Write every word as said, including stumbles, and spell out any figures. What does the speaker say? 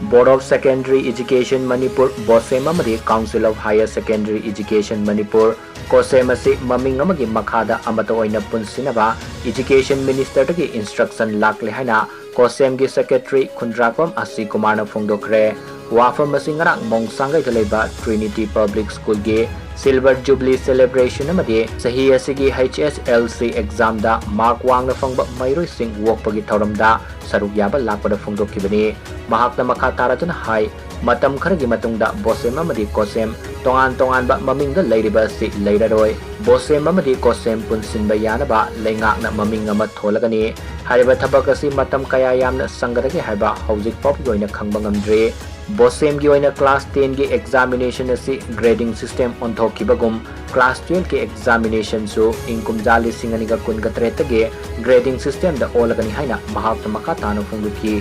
Board of Secondary Education Manipur, BOSEM, ꯑꯃꯗꯤ Council of Higher Secondary Education Manipur, COHSEM, ꯑꯁꯤ ꯃꯃꯤꯡ ꯑꯃꯒꯤ ꯃꯈꯥꯗ ꯑꯃꯠꯇ ꯑꯣꯏꯅ ꯄꯨꯟꯁꯤꯟꯅꯕ Education Minister ꯗꯒꯤ instruction ꯂꯥꯛꯂꯦ ꯍꯥꯏꯅ COHSEM ꯒꯤ Secretary ꯈꯨꯟꯗ꯭ꯔꯥꯛꯄꯝ ꯑꯁꯤ ꯀꯨꯃꯥꯔꯅ ꯐꯣꯡꯗꯣꯛꯈ꯭ꯔꯦ꯫ ꯋꯥꯐꯝ ꯑꯁꯤ ꯉꯔꯥꯡ ꯃꯣꯡꯁꯥꯡꯒꯩꯗ ꯂꯩꯕ Trinity Public School ꯒꯤ Silver Jubilee Celebration ꯑꯃꯗꯤ ꯆꯍꯤ ꯑꯁꯤꯒꯤ H S L C exam ꯗ mark ꯋꯥꯡꯅ ꯐꯪꯕ ꯃꯍꯩꯔꯣꯏꯁꯤꯡ ꯑꯣꯛꯄꯒꯤ ꯊꯧꯔꯝꯗ ꯁꯔꯨꯛ ꯌꯥꯕ ꯂꯥꯛꯄꯗ ꯐꯣꯡꯗꯣꯛꯈꯤꯕꯅꯤ꯫ ꯃꯍꯥꯛꯅ ꯃꯈꯥ ꯇꯥꯔꯗꯨꯅ ꯍꯥꯏ, ꯃꯇꯝ ꯈꯔꯒꯤ ꯃꯇꯨꯡꯗ BOSEM ꯑꯃꯗꯤ COHSEM ꯇꯣꯉꯥꯟ ꯇꯣꯉꯥꯟꯕ ꯃꯃꯤꯡꯗ ꯂꯩꯔꯤꯕ ꯑꯁꯤ ꯂꯩꯔꯔꯣꯏ꯫ BOSEM ꯑꯃꯗꯤ COHSEM ꯄꯨꯟꯁꯤꯟꯕ ꯌꯥꯅꯕ ꯂꯩꯉꯥꯛꯅ ꯃꯃꯤꯡ ꯑꯃ ꯊꯣꯜꯂꯒꯅꯤ꯫ ꯍꯥꯏꯔꯤꯕ ꯊꯕꯛ ꯑꯁꯤ ꯃꯇꯝ ꯀꯌꯥ ꯌꯥꯝꯅ ꯆꯪꯒꯗꯒꯦ ꯍꯥꯏꯕ ꯍꯧꯖꯤꯛ ꯐꯥꯎꯕꯒꯤ ꯑꯣꯏꯅ ꯈꯪꯕ ꯉꯝꯗ꯭ꯔꯤ꯫ BOSEM ꯒꯤ ꯑꯣꯏꯅ class ten ꯒꯤ examination ꯑꯁꯤ grading system ꯑꯣꯟꯊꯣꯛꯈꯤꯕꯒꯨꯝ class twelve ꯀꯤ examination ꯁꯨ ꯏꯪ ꯀꯨꯝꯖꯥ ꯂꯤꯁꯤꯡ ꯑꯅꯤꯒ ꯀꯨꯟꯒ ꯇꯔꯦꯠꯇꯒꯤ grading system ꯗ ꯑꯣꯜꯂꯒꯅꯤ ꯍꯥꯏꯅ ꯃꯍꯥꯛꯅ ꯃꯈꯥ ꯇꯥꯅ ꯐꯣꯡꯗꯣꯛꯈꯤ꯫